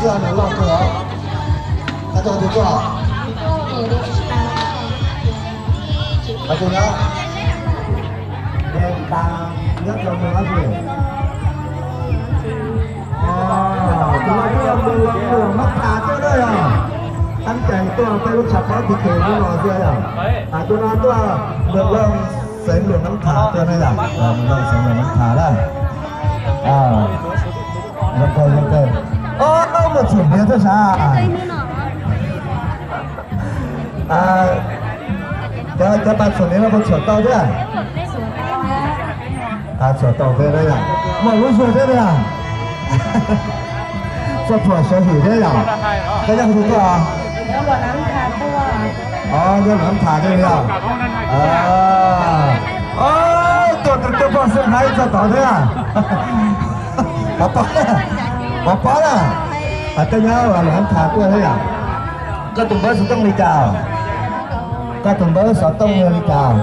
Nws loj kawg os. Koj tuaj tus tuaj. Nws tas nyob rau mus no ces. Tus no tuaj mus los mus Nab Thas tuaj na yog. Teeb Cees tuaj peb lub tshav pob tiv kem lub no xwb yog. Tus no tuaj Nws Looj xeev Luam Nab Thas tuaj na yog. Nws Looj xeev Luam Nab Thas na. Zoo kawg zoo kawg. Ob, mus txhuam hniav thiab sav. Cov, cov pas txhuam hniav no puas txhuam tau thiab? Txhuam tau thiab yom. Muaj lub zuag thiab yom. Txog thuam sawv hwm thiab yom. Koj nyob qhov twg tuaj? Os, nyob Luam Nab Thas thiab yom. Tuaj tus coj poj xeeb Haib txog tod thiab. Pov pob, pov pob na. Koj nyob Luam Nab Thas tuaj thiab yom. Koj tus npawb xov tooj li cas? Koj tus npawb xov tooj li cas?